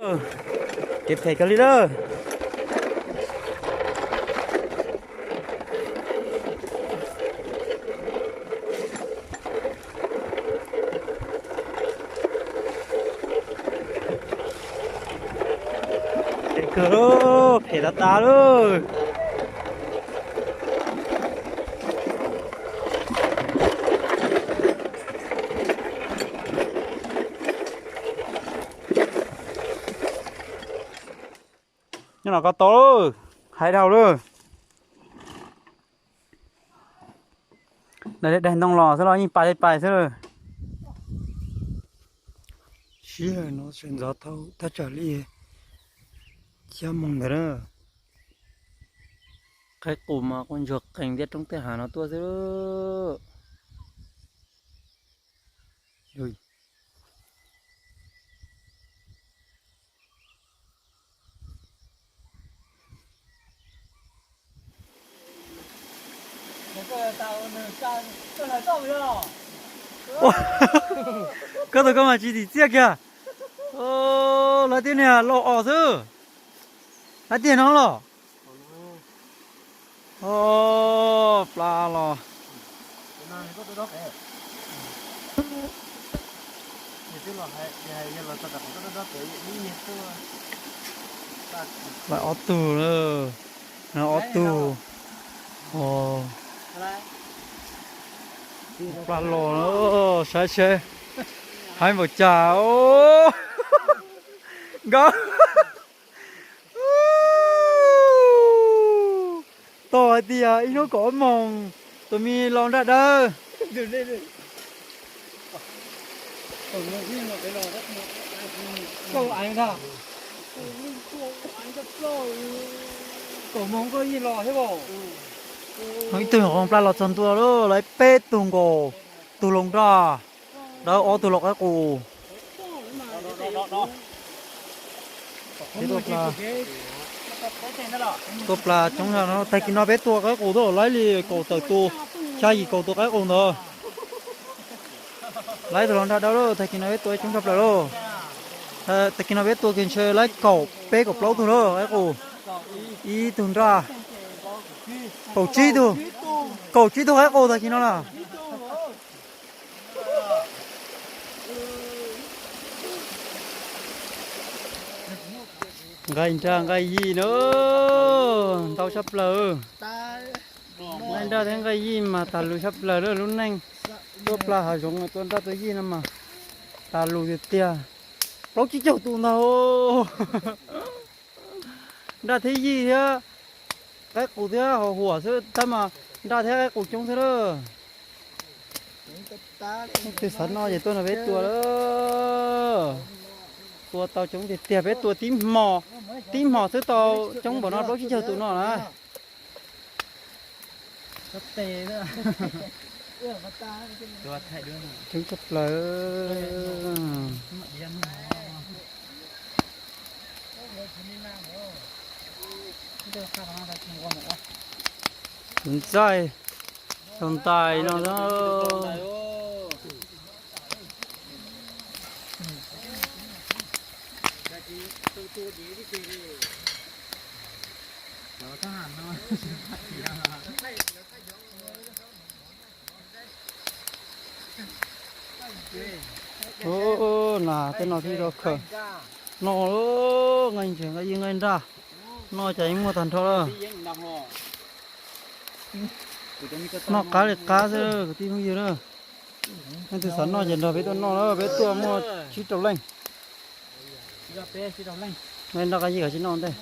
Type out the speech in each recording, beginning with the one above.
Kev phem kawg li lawm. Phem kawg lauj, phem tas tas lauj. Nyob no ko tau lawm, hais dhau lawm. Daig daig ntoo los xwb los yeej pais li pais xwb lawm. Sij hawm no sawv ntxov tau thaj tsam li xya moos ntawd na. Qaib qus mas quaj ntsuag qees ntiab roob tej hav no tuaj xwb. Koj tus koj mas tsis tim txiaj kiag. Lawv tiag niag los os xwb. Lawv tiag no los. Pla los. Lawv ob tug, ob tug. Pla los, saib seb, haib npaum cas. Nkawd tau hais tias ib hnub kaum ob moos, tus me laus nraj dawb. Ib tug nyuam qhuav pla los txog ntua lawm, lawv peb tug nkaus, tus laus nraj dawb, ob tug laus qaib qus. Tuaj pla coob no, tag kis no peb tua qaib qus tuaj laib li kaum tawm tus, xya yim kaum tus qaib qus ntawd. Laib tus laus nraj dawb lawm, tag kis no peb tua coob tshaj plaws lawm. Tag kis no peb tua kiag ntshe laib kaum peb kaum plaub tug lawm qaib qus. Ib tug nraj, kaum tsib tug, kaum tsib tug qaib qus tag kis no na. Nqaij nraj nqaij yij na, ntau tshaj plaws. Nqaij nraj thiab nqaij yij mas tas lus tshaj plaws lawm lub neej. Tuaj pla hav zoov tua nraj tua yij no mas tas lus tiag tiag. Plaub tsib caug tus ntag. Nraj thiab yij thiab qaib qus thiab hauv huam xwb tab mas nraj thiab qaib qus coob xwb lawm. Leej twg xav noj ces tuaj nrog peb tua lawm. Tua tau coob tiag tiag, peb tua tib hmo, tib hmo xwb tau coob npaum no, plaub tsib caug tus no na. Coob tshaj plaws. Tus ntxaij, tus ntais no. Nas tej no thiaj rau khaws. Noj, nqaij ntses nqaij yij nqaij nraj, noj cas yeej muaj tag nrho lawm. Noj qab li qab xwb kwv tij phooj ywg na. Leej twg xav noj ces nrog peb tuaj noj na, peb tuaj muaj tsib rau leej. Noj nqaij yij kom tsis noj ntej.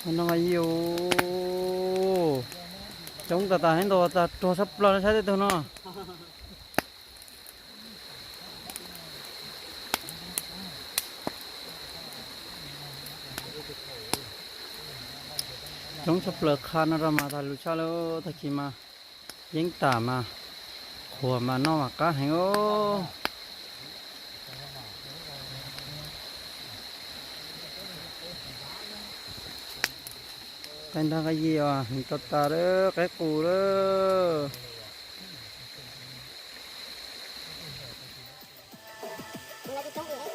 Noj nqaij yij, coob tas tas, ntau tas, rog tshaj plaws no, saib tej tug no. Coob tshaj plaws, qha no rau mas tas lus tshaj lawm, tag kis mas yeeb tam mas qhuas mas noj mas qab heev os. Qaib nraj nqaij yij os, heev tas tas lawm, qaib qus lawm. Cov